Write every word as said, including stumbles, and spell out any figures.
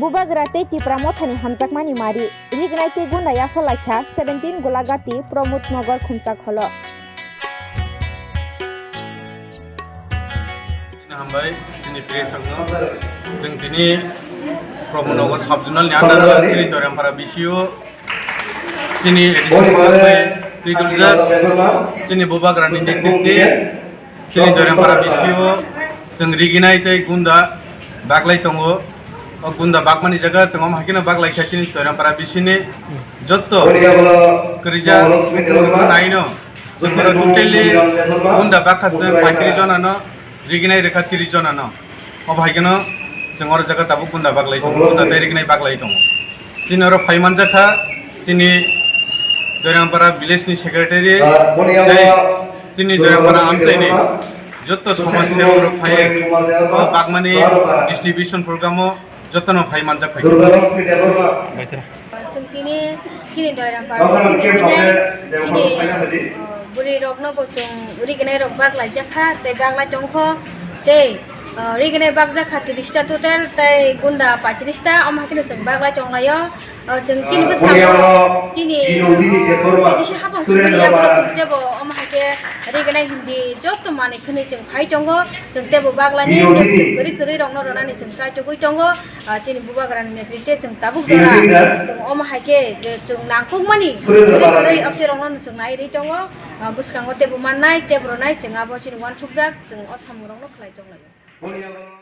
Bubagra tei Tipra Mothani hamjakmani mari, Rignai tei Gunda yapha laikha seventeen Golagati Pramod Nagar Khumsa Kholo. Hambai, chini press rokno. Chwng tini Pramod Nagar Sub Zonal ni under o chini Doiramphara B C O, chini A D C Bhai twi duljak, chini Bubagra ni netrite, chini Doiramphara B C O, chwng Rignai tei Gunda baglai tongo. O Gunda bagmani jaga chwng omo haikhe no baglai kha chini Doiramphara B C ni jotto kwrwija naino. Chwng oro totally Gunda bakha chwng paitris jona no, Rignai rwkha tris jona no. Obo hai kheno chwng oro jaga tabuk Gunda baglai tongo, Gunda tei Rignai baglai tongo. Chini oro phai manjakha chini Doiramphara village ni secretary tei chini Doiramphara amchaini jotto somaj sebok rok phai o bagmani distribution program o jotto no phai manjak phai. Chwng tini chini Doiramphara chini tini chini, uh, bwrwi rokno bo chwng Rignai rok baglai jakha tei baglai tongkho tei, uh, Rignai bakjakha tris ta total tei Gunda paitris ta, omo haikhe no chwng baglai tonglaio. Uh, chwng chini bwskango chini, uh, A D C hapang kubuni yakno tebo omo haikhe Rignai hindi jotto manwi khwnwi chwng phai tongo, chwng tebo baglaini tei kwrwi kwrwi rokno rwnani chwng chaitugwi tongo. Ah, chini Bubagrani netrite chwng tabuk jora chwng omo hai khe je chwng nangkukmani kwrwi kwrwi update rokno chwng nai rwi tongo. Ah, bwskango tebo mannai tebo rwnai chwng abo chini uansukjak chwng o samung rokno khlai tonglai.